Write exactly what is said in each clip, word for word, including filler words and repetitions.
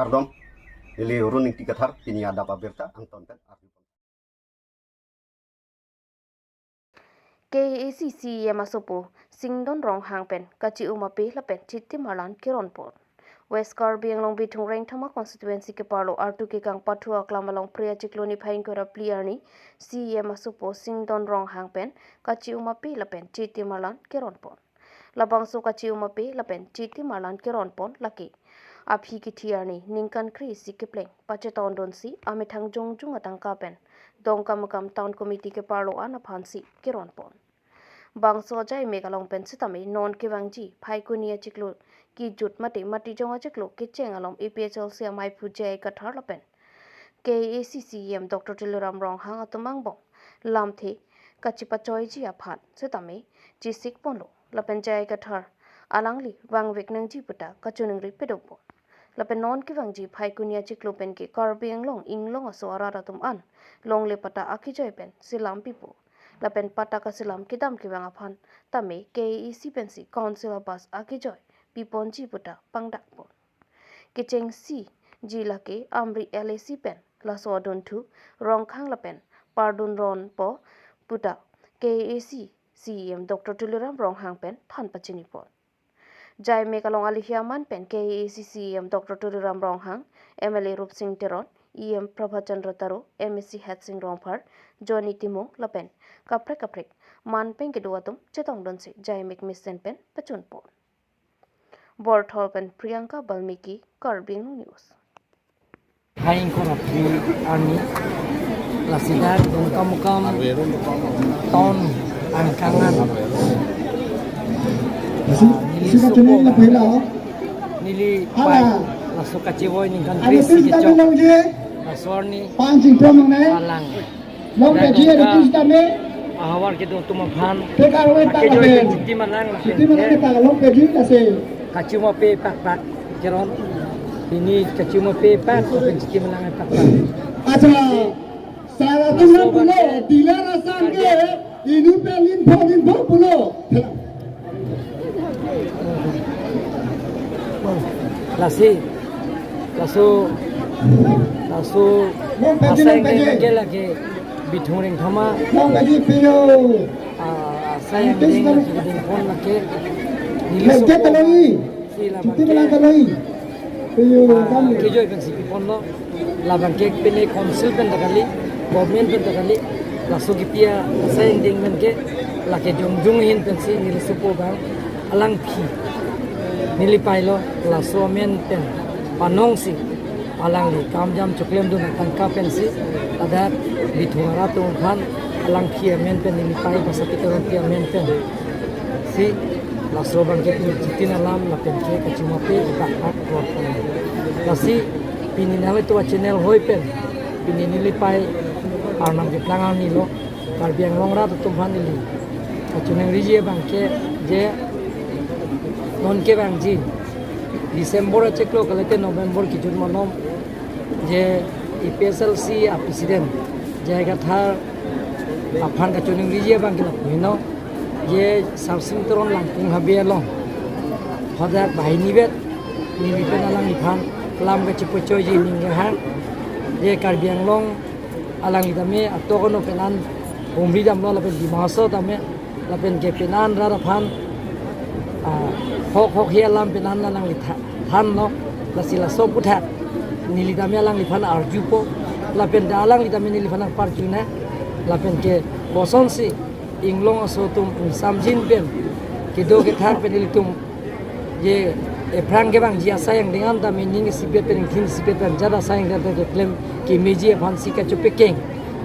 Kardom, neli Run Ingti Kathar, pini adap abirta angton pen arju. K A A C C E M asopo Singdon Ronghang pen kachi-um ape lapen chitim arlan keron pon. West Karbi Anglong Bithung Rengthama constituency keparlo artu kekang pathu aklam along Phre achiklo niphai ingkoi ra phli arni C E M asopo Singdon Ronghang pen kachi-um ape lapen chitim arlan keron pon. Labangso kachi-um ape lapen chitim arlan keron pon lake aphi kithi arni ningkan kre-isi kepleng pachetongdunsi amethang jongjung atangka pen Dongkamukam Town Committee keparlo an aphansi keron pon. Bangso ajaimek along pen sitame non kevangji Phaikuni achiklo kijut mate Matijong achiklo kecheng along A P H L C amaiphu J I Kathar lapen K A A C C E M Doctor Tuliram Ronghang atum angbong lamthe kachipachoiji aphan sitame chisik ponlo lapen J I Kathar alangli vangvek nangji puta kachiningri pedok pon. Lapen non kevangji Phaikuni achiklo pen ke Karbi Anglong inglong aso arat atum an longle patta akejoi pen selam pipo. Lapen patta kaselam kedam kevang aphan tame K A A C pensi council abus akejoi piponji puta pangdak pon. Kechengsi ji lake Amri L A C pen laso adunthu Ronghang lapen pardun ron po puta K A A C C E M Doctor Tuliram Ronghang pen than pachini pon. Jaimek along alihi aman pen K A A C C E M Doctor Tuliram Ronghang, M L A Rupsing Teron, E M Prabhat Chandra Taro, M A C Hetsing Rongphar, Johnny Timung lapen kaprek kaprek man pen kedo atum chetongdunsi jaimek mesen pen pachun pon. Borthol pen Priyanka Balmiki, Karbi Anglong News. Hai ingkoi ra phli arni lasi dak Dongkamukam town angkang an, ah, neli sopo, neli pai laso kachevoi ningkan kre-isi kechok laso arni alang Dongkamukam ahavar kedo atum aphan lake joi pen chitim arlan lapen ke kachi-um ape pakpak keron. Pini kachi-um ape pakpak pen chitim arlan pakpak. Acha, sara tum na pulo, dealer asam ke, inu pe linpho linpho pulo. Lasi, laso, laso asai angdeng ke lake Bithung Rengthama, ah, asai angdeng lake dingpon lake neli sopo si labang ke, ah, kejoi pensi piponlo. Labang ke pine council pen ta kali, government pen ta kali, laso kipi asai angdeng pen ke lake jongjung ahin pensi neli sopo abang alangphi neli pailo, laso amen pen panongsi alangli kamjam choklemdun atangka pensi ladak Bithung arat atum aphan alangphi amen pen neli pai, Basapit Teronpi amen pensi laso abang ke pini chitin alam lapen ke kachi-um ape pakpak rot. Lasi pini nanglitum achannel hoi pen pini neli pai arnam keplang arni lo. Karbi Anglong arat atum aphan neli kachiningriji abang ke je non kevangji December achiklo kalite November kijut malom je A P H L C a president J I Kathar aphan kachiningriji abang ke lapu heno, je Sarsing Teron Langkung Habe along hadak banghini vet neli pen alangliphan lam kachipachoiji ning kehang, je Karbi Anglong alangli tame atok ano penan humri damlo lapen Dima Hasao tame lapen ke penan rat aphan, ah, hok hok hi alam penan alangli tha-, thanlo. Lasi laso aputhak neli tame alangliphan arjupo lapen ta alangli tame neliphan nangparjuna lapen ke kosonsi inglong aso atum ingsamjin pen kedo kethak pen ilitum je ephrang kevangji asai angdeng an tame ning isipet pen ingthin isipet pen jat asai angdeng ta keklem kemeji aphansi kachepekeng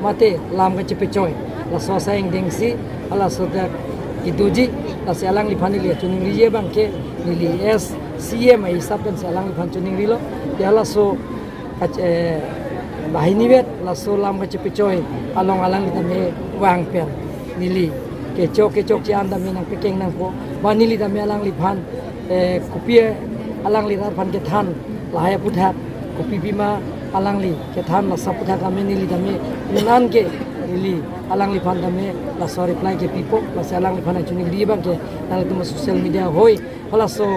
mate lam kachepechoi laso asai angdengsi halaso ta kedoji. Lasi alangliphan neli kachiningriji abang ke neli as C E M ahisap pensi alangliphan chiningrilo. Ya laso kach-, eh, banghini vet laso lam kachepechoi along alangli tame vang pen neli kechok kechokche an tame nangpekeng nangpo. Ba neli tame alangliphan, eh, kopi alangli rat aphan kethan lahai aputhak, kopi pima alangli kethan laso aputhak tame neli tame un-an ke neli alangliphan tame laso reply kepipo. Lasi alangliphan nangchiningri abang ke nanglitum social media hoi halaso,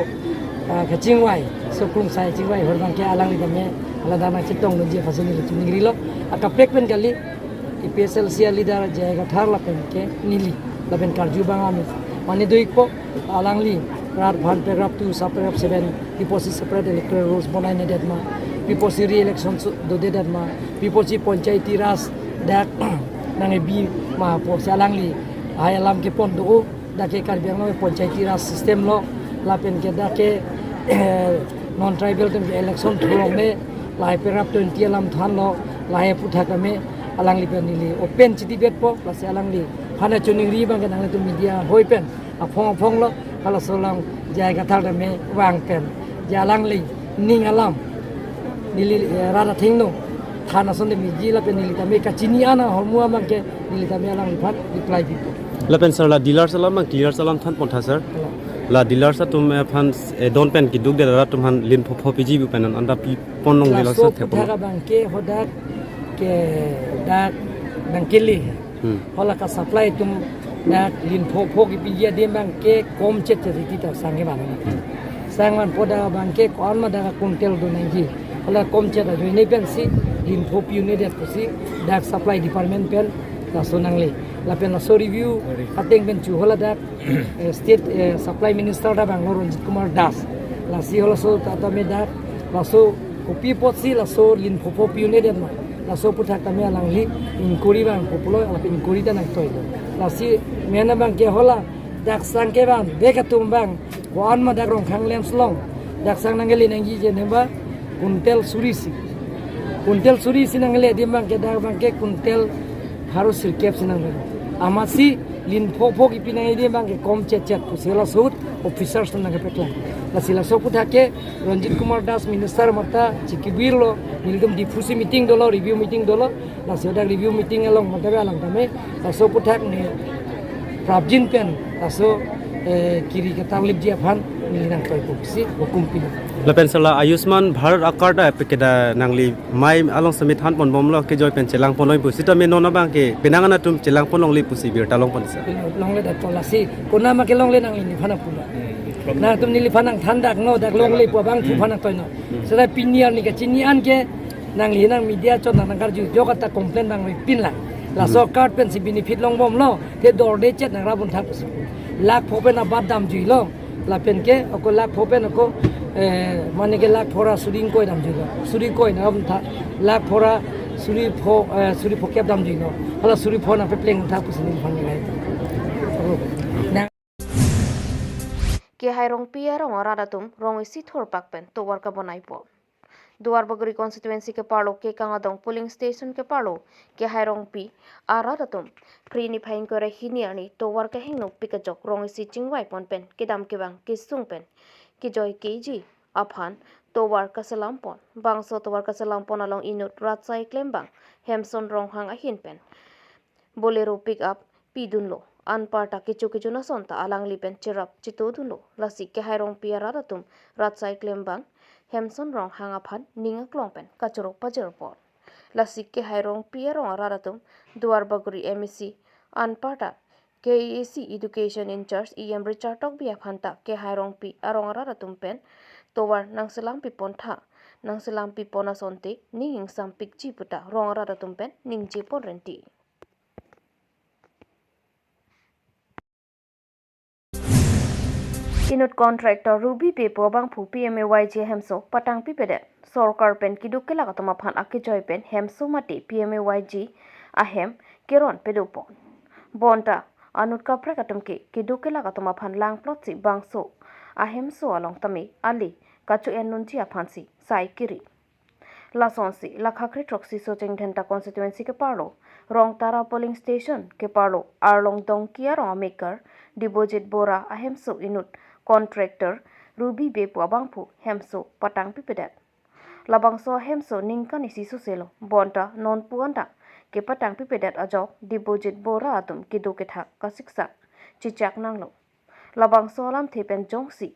ah, kachingvai So krungsai chingvai ahut abangke alangli tame alang nangchetongdunji aphansi neli chiningrilo. Akaprek pen kali, APHLC a-leader J I Kathar lapen ke neli, lapen karju abang amen. Mane do-ikpo, alangli rat aphan paragraph two, sub paragraph seven, pi apotsi separate electoral rolls bonainedetma, pi apotsi re-election su-, dodedet ma, pi apotsi Panchayati Raj dak nangkebi ma apotsi alangli hai alam kepon do-o. Dak ke Karbi Anglong Panchayati Raj system lo, lapen ke dak ke, eh, non-tribal atum ke election thulong me, lahai paragraph twenty alam thanlo, lahai aphuthak tame alangli pen neli open chitibetpo, lasi alangliphan choningri abangke nanglitum media hoi pen aphong aphong lo, halaso alam J I Kathar tame vang pen, je alangli ning alam neli, eh, rat athengno than ason de meji lapen neli tame kachini ana ahormu abangke neli tame alangliphan reply pipo. Lapen sir, la dealers alam abang clear alam thanpon tha sir. Hello. La dealers atum aphan, eh, don pen keduk de rat atum aphan lin phopho piji pu pen anta pipon longle, laso laso thepon aphuthak abangke hadak ke dak abangke le. Hmm. Hala ka-supply atum dak lin phopho kepiji adim abangke komchet chet iti ta sang ke bang. Sang vanpo, dak abangke ko-an ma dak quintal do nangji. Hala komchet ajoine pensi lin pho pi-un'edet pusi dak supply department pen laso nangle. Lapen laso review ateng pen chu hala dak, eh, State, eh, Supply Minister ta bang lo Ranjit Kumar Das. Lasi halaso ta tame dak laso kopi apotsi laso lin phopho pi-un'edet ma, laso aphuthak tame alangli inquiry vangpo pulo, lapen inquiry ta nangtoilo. Lasi mena abangke hala dak sang ke bang, dak atum bang, ko-an ma dak Rongkhang Lamps along dak sang nangle nangji je neba quintal suri isi. Quintal suri isi nangle adim abangke dak abangke quintal pharo sirkep si nangle. Amatsi lin phopho kipi nangji adim abangke komchet chet pusi laso ahut officers nangkepeklang. Lasi laso aphuthak ke Ranjit Kumar Das Minister mate chikibirlo, nelitum Diphu si meeting dolo, review meeting dolo, laso dak review meeting along mate alang tame laso aphuthak ne prapjin pen laso, eh, kiri ketarlipji aphan neli nangtoipo pusi hukum pilo. Lapen sir, la Ayushman Bharat a-card ta pekeda nangli mei along semi thanponbomlo, kejoi pen chelangpon noi pu sitame non abangke penang an atum chelangpon longle pusi birta longpon sir. Longle dak to, lasi konat ma kelongle nangliphan pulo. Nangtum neliphan nangthan dak no, dak longle pu abang thuphan nangtoino. Seta pini arni kachini an ke nangli nang media chot nang nangkarju jok ata complain nang pinlang. Laso card pensi benefit longbomlo, te dorde chet nangrapdun tha pusi. Lakh pho pen abat damjuilo. Lapen ke ako lakh pho pen ako, eh, mane ke lakh pho ra suri ingkoi damjuilo. Suri ingkoi nangrapdun tha. Lakh pho ra suri pho, eh, suri phokep damjuilo. Hala suri pho nangpepleng tha pusi neliphan nilai. Nang Kehai Rongpi arong arat atum rong isi thurpak pen tovar kabonaipo. Duarbagori constituency keparlo Kekang Adong polling station keparlo Kehai Rongpi arat atum Phre niphai ingkoi ra hini arni tovar kehingno pik ajok rong isi chingvaipon pen kedam kevang kesung pen kejoi keji aphan tovar kaselampon. Bangso tovar kaselampon along inut rat asai klembang Hemson Ronghang ahin pen Bolero pickup pidunlo. Anparta kecho kecho ason ta alangli pen cherap chetodunlo. Lasi Kehai Rongpi arat atum rat asai klembang Hemson Ronghang aphan ning aklong pen kachoro pajirpon. Lasi Kehai Rongpi arong arat atum Duarbagori M A C anparta K A A C Education in-charge E M Richard Tokbi aphan ta Kehai Rongpi arong arat atum pen tovar nangselampipon tha. Nangselampipon asonte ning ingsampikji puta rong arat atum pen ningjeponrenti. Inut contractor Ruby Bey pu abangphu P M A Y G ahemso patangpipedet. Sorkar pen keduk kelak atum aphan akejoi pen hemso mate P M A Y G ahem keron pedopon. Bonta anut kaprek atum ke keduk kelak atum aphan langplotsi bangso ahemso along tame ale kacho-endunji aphansi sai kiri. Lasonsi la khakri throksi Socheng Dhenta constituency keparlo Rongtara polling station keparlo Arlong Dongki arong amekar Dibojit Bora ahemso inut contractor Ruby Bey pu abangphu hemso patangpipedet. Labangso ahemso ningkan isi soselo, bonta nonpu anta kepatangpipedet ajok Dibojit Bora atum kedo kethak kasiksak chechak nanglo. Labangso alamthe pen jongsi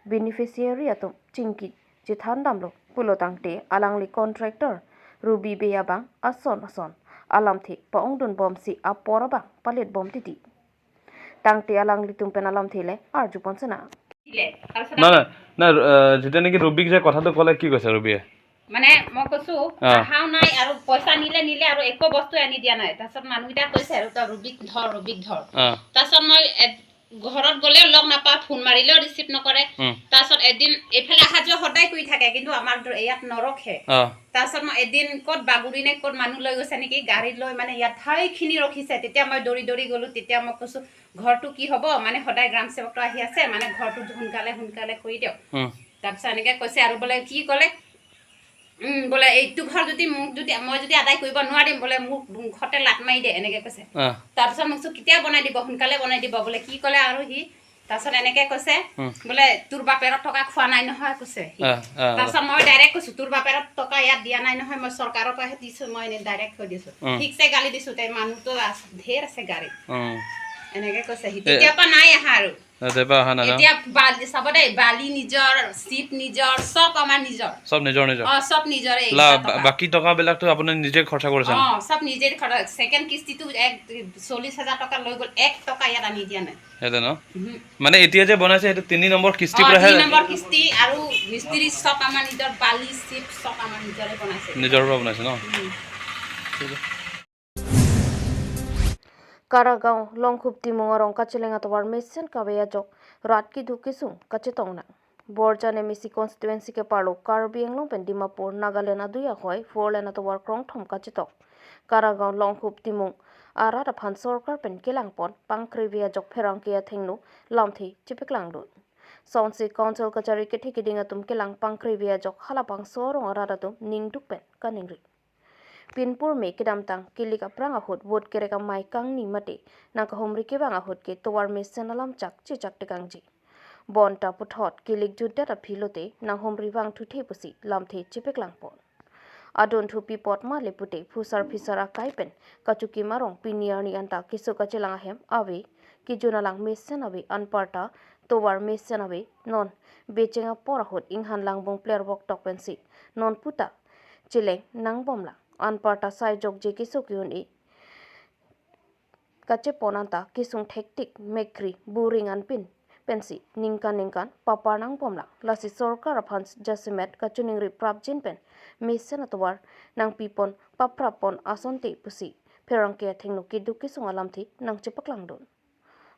beneficiary atum chingki chethandamlo pulotangte alangli contractor Ruby Bey abang ason ason alamthe pa-ongdunbomsi apor abang palitbom titi. Tangte alanglitum pen alamthe le arjupon sena. দিলে। তাৰপিছত না, না, না, আহ, যেতিয়া নেকি ৰবিক যে কথাটো ক'লে, কি কৈছে ৰবিয়ে? মানে মই কৈছো, অ। অহাও নাই আৰু পইচা নিলে নিলে আৰু একো বস্তু আনি দিয়া নাই। তাৰপিছত মানুহকেইটা কৈছে আৰু, "তই ৰবিক ধৰ, ৰবিক ধৰ।" অ। তাৰপিছত মই এ-, ঘৰত গ'লেও লগ নাপাওঁ, ফোন মাৰিলেও ৰিচিভ নকৰে। উম। তাৰপিছত এদিন এইফালে অহা যোৱা সদায় কৰি থাকে, কিন্তু আমাৰ দ-, ইয়াত নৰখে। অ। তাৰপিছত মই এদিন ক'ত বাগুৰি নে ক'ত মানুহ লৈ গৈছে নেকি, গাড়ীত লৈ মানে ইয়াত ঠাইখিনি ৰখিছে। তেতিয়া মই দৌৰি দৌৰি গ'লো। তেতিয়া মই কৈছো, "ঘৰটো কি হ'ব? মানে সদায় গ্ৰাম সেৱকটো আহি আছে, মানে ঘৰটো সোনকালে সোনকালে কৰি দিয়ক।" উম। তাৰপিছত এনেকে কৈছে আৰু বোলে কি ক'লে, উম, বোলে, "এইটো ঘৰ যদি মোক যদি, মই যদি আদায় কৰিব নোৱাৰিম, বোলে, মোক মুখতে লাত মাৰি দে", এনেকে কৈছে। আহ। তাৰপিছত মই কৈছো, "কেতিয়া বনাই দিব? সোনকালে বনাই দিব", বোলে, কি ক'লে আৰু সি। তাৰপিছত এনেকে কৈছে, উম। বোলে, "তোৰ বাপেৰক টকা খোৱা নাই নহয়", কৈছে সি। আহ, আহ, তাৰপিছত মই ডাইৰেক্ট কৈছো, "তোৰ বাপেৰক টকা ইয়াত দিয়া নাই নহয়, মই চৰকাৰৰ পৰাহে দিছো", মই এনে ডাইৰেক্ট কৈ দিছো। উম। ঠিকছে গালি দিছো, তাই মানুহতো আছ-, ধেৰ আছে গাড়ী। উম। এনেকে কৈছে সি। এ- তেতিয়াৰ পৰা নাই আহা আৰু। অ, তেতিয়াৰ পৰা অহা নাই ন? এতিয়া বালি, চাব দেই, বালি নিজৰ, চিপ নিজৰ, চব আমাৰ নিজৰ। চব নিজৰ নিজৰ? অ, চব নিজৰে লা, এইকেইটা বা-, টকা। বাকী টকাবিলাকতো আপুনি নিজে খৰচা কৰিছে ন? অ, চব নিজে খৰচ। ছেকেণ্ড কিস্তিটো এক চল্লিছ হাজাৰ টকা লৈ গ'ল, এক টকা ইয়াত আনি দিয়া নাই। সেইটো ন? উহু। মানে এতিয়া যে বনাইছে, সেইটো তিনি নম্বৰ কিস্তি অ, পৰাহে? তিনি নম্বৰ কিস্তি আৰু মিস্ত্ৰী চব আমাৰ নিজৰ, বালি, চিপ চব আমাৰ নিজৰে বনাইছে। নিজৰ পৰা বনাইছে ন? উম। ঠিক আছে। Karagaon Longkhup Timung arong kacheleng atovar mesen kave ajok rat keduk kesung kachetong nang. Borjan M A C constituency ke-arlo Karbi Anglong pen Dimapur, Nagaland adui ahoi four lane atovar krongthom kachetok. Karagaon Longkhup Timung arat aphan sorkar pen kelangpon pangkrevi ajok pherangke athengno lamthe chepaklangdun. Sonsi council kachari kethe keding atum kelang pangkrevi ajok halabangso arong arat atum ningduk pen kaningri. Pinpur me kedamtang kilik aphrang ahut vote kerek amei kangni mate nangkahumri kevang ahut ke tovar mesen alam chak chechak tekangji. Bonta puthot kilik jutdet aphi lote nanghumri vangthuthe pusi lamthe chepaklangpon. Adunthu pi apot ma le pute phusar phisar akai pen kachukim arong pini arni anta keso kachelang ahem ave, kejun alang mesen ave, anparta tovar mesen ave, non becheng apor ahut inghan langbung pler voktok pensi non puta cheleng nangbomlang. Anparta sai jokje keso ke-un-e kachepon anta kesung thektik mekri buring anpin pensi ningkan ningkan papar nangbomlang. Lasi sorkar aphan jasemet kachiningri prapjin pen mesen atovar nangpipon paprappon asonte pusi pherangke athengno keduk kesung alamthe nangchepaklangdun.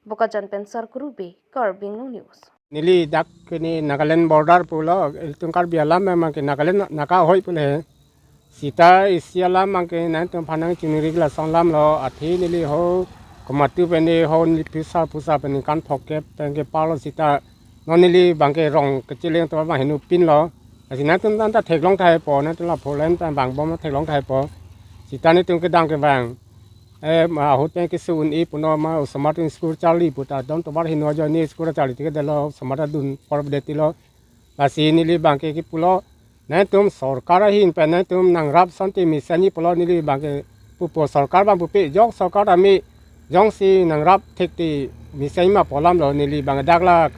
Bokajan pen Sarkuru Bey, Karbi Anglong News. Neli dak ke ne Nagaland border pulo, ilitum Karbi alam memang ke Nagaland Naga ahoi pule. Sita isi alam abang ke nangtum aphan nangchiningri lason alam lo, athe neli ho komat pen ne ho neli phusar phusar pen ningkan phongkep pen ke-arlo sita non neli abang ke rong kacheleng atovar abang henopinlo. Lasi nangtum anta theklong tahai po, nangtum la four lane pen vangbom theklong tahai po. Sita netum kedam kevang. Eh, ma ahut pen keso un-e puno ma osomar atum school charli puta don tovar heno ajoine school charli thekthedetlo, osomar ta dun apor det-etlo. Lasi neli abang ke kipulo, nangtum sorkar ahin pen nangtum nangrap asonte mesenji pulo, neli abang ke pupo, sorkar abang pupe, jok sorkar ami jongsi nangrap thekte mesenji ma pu alam lo, neli abang dak la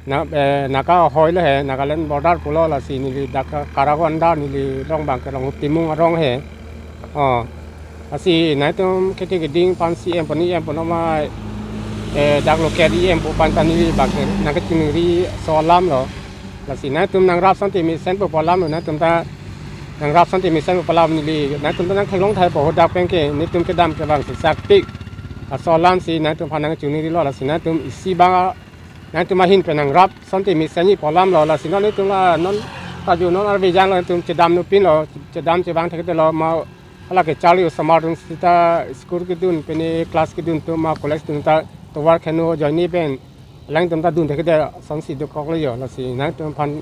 Na, eh, Naga ahoi lo he, Nagaland border pulo, lasi neli dak Karagaon anda neli rong abang ke Longkhup Timung arong he. Oh. Lasi nangtum kethe keding aphan C M pen E M pen ma, eh, dak local E M pu aphan ta neli abang ke nangkachiningri lason alam lo. Lasi nangtum nangrap asonte mesen pu alam lo, nangtum ta nangrap asonte mesen pu alam neli, nangtum ta nangtheklong tahai po, hadak pen ke netum kedam kevang si sakpik lason alam si nangtum aphan nangchiningrilo, lasi nangtum isi abang nangtum ahin pen nangrap asonte mesenji pu alam lo, lasi non netum la non ta ju non arve jang lo netum chedam nopinlo, chedam chevang thekthedetlo, ma hala kecharli osomar atum sita school kedun pen class kedun atum ma college kedun ta tovar heno ajoine pen alangtum ta dun thekthedet asonsi dokoklo jo, lasi nangtum aphan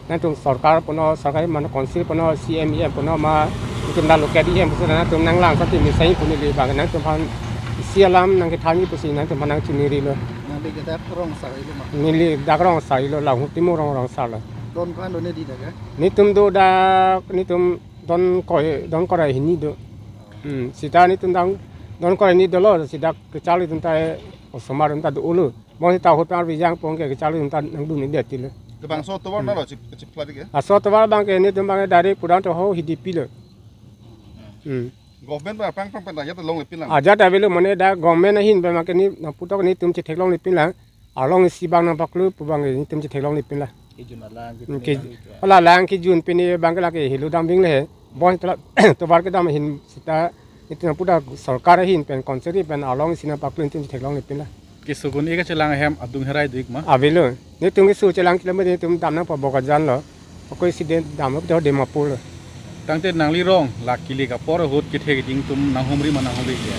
nangtum sorkar puno, sorkar mane council puno, C M E M puno ma, netum ta local E M pusi nangtum nanglang asonte mesenji pu neli abang nangtum aphan isi alam nangkethanji pusi nangtum aphan nangchiningrilo. Nangli ke dak rong asar ilo ma? Neli dak rong asar ilo, Longkhup Timung arong rong asar lo. Don ko-an do neli dak ke? Netum do dak, netum don kroi, don kroi hini do. Hmm, sita netum dak don kroi hini dolo, sita kecharli atum ta, eh, osomar atum ta dolo. Mo sita ahut pen arve jang pon ke kecharli atum ta nangdun-edetlo. Labangso tovar Hmm. dolo chip, chip pla dik ke? Laso tovar abang ke netum abang ke direct pudam to ho Hidipi lo. Hmm. Government ba aphrang aphrang pen ajat longle pinlang. Ajat avelo mane dak government ahin pen abang ke ne nangputhot netum chetheklongle pinlang. Arlong isi abang nangpaklu pu abang netum chetheklongle pin la. Kejun alang, hmm, kejun ke-, alang itu. Ala lang kejun pini abang ke lake helu dam bing le he. Bon tovar kedam ahin seta netum puta sorkar ahin pen konseri pen arlong isi nangpaklu netum chetheklongle pin la. Keso kun-e kachelang ahem adung herai do-ik ma? Avelo. Netum keso chelang kilometer netum dam nangpo Bokajan lo. Ako isi den dam lo Dimapur lo. Tangte nangli rong la kilik apor ahut kethe keding atum nanghumri ma nanghumri ke?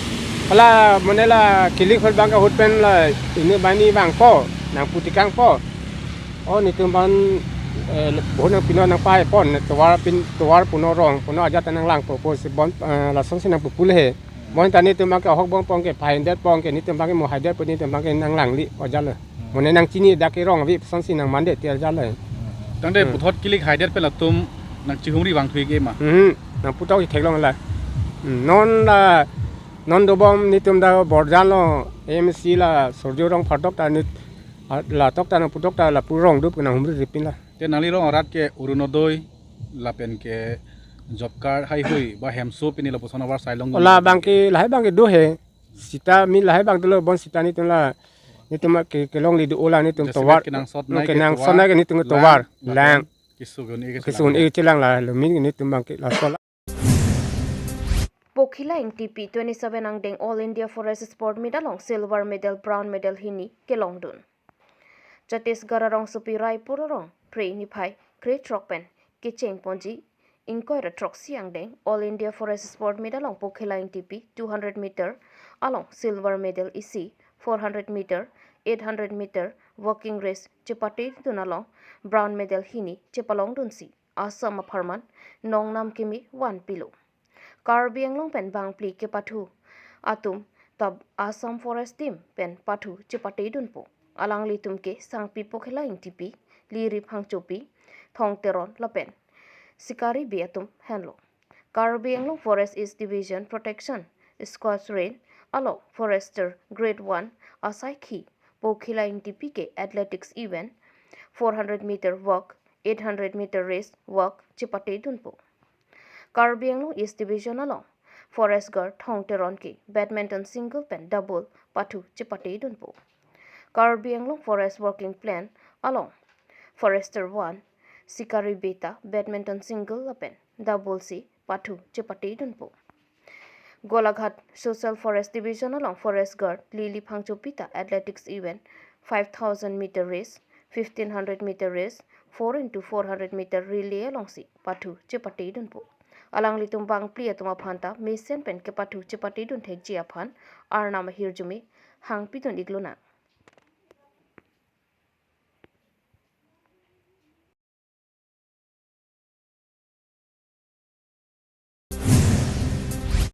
Ala mane la kilik ahut abang ke ahut pen la inut banghini vangpo, nangputikangpo. O netum abang, eh, vote nangpinon nangpaipo, ne tovar pin, tovar punon rong, punon ajat nanglangpo, pusi bon, eh, lasonsi nangpupu le he. Bon ta netum abang ke ahok bong pong ke, phaindet pong ke, netum abang ke mo haidet pu netum abang ke nanglangli ajat lo. Mane nangchini dak ke rong avi lasonsi nangmandet ti ajat lo. Tangte, hmm, puthot kilik haidet pen latum nangchihumri vangthu-ik ma? Hmm, nangputhot chetheklongle. Hmm, non la, non dobom netum dak Borjan lo, M C la, Surjya Rongphar tok ta nit, a, la tok ta nangputhot ta lapu rong do pu nanghumri ripin la. Te nangli rong arat ke Orunodoi lapen ke job card haihui ba hemso pini lapuson avarsai long. Ola abang ke lahai abang ke do he. Seta mi lahai abang dolo bon seta netum la. Netum ke, kelongle do ola netum. Jasemet tovar. Kenangsot nai ke kenangsot tovar, nai ke netum ke lang, tovar. Lang. Keso kun-e keso chelang. Keso kun-e chelang la lo mi netum abang ke laso la. Pokhila Ingtipi twenty-seven angdeng All India Forest Sport Meet along silver medal, bronze medal hini kelongdun. Chhattisgarh arongsopi Raipur arong Phre niphai krethrok pen kecheng ponji ingkoi ra throksi angdeng All India Forest Sport Meet along Pokhila Ingtipi two hundred meter along silver medal isi, four hundred meter, eight hundred meter walking race chepatedun along bronze medal hini chepalongdunsi Assam apharman nongnam kimi vanpilo. Karbi Anglong pen bangphli kepathu atum ta Assam Forest Team pen pathu chepatedunpo. Alanglitum ke Sangpi Pokhila Ingtipi, Liri Phangchopi, Thong Teron lapen Sikari Bey atum henlo. Karbi Anglong Forest East Division Protection Squadron along Forester Grade one asaikhi Pokhila Ingtipi ke athletics event, four hundred meter walk, eight hundred meter race walk chepatedunpo. Karbi Anglong East Division along Forest Guard Thong Teron ke badminton single pen double pathu chepatedunpo. Karbi Anglong Forest Working Plan along Forester one Sikari Bey ta badminton single lapen double si pathu chepatedunpo. Golaghat Social Forest Division along Forest Guard Lily Phangchopi ta athletics event, five thousand meter race, fifteen hundred meter race, four into four hundred meter relay alongsi pathu chepatedunpo. Alanglitum bangphli atum aphan ta mesen pen kepathu chepatedun thekji aphan arnam ahirjume hangpidun-iklonang.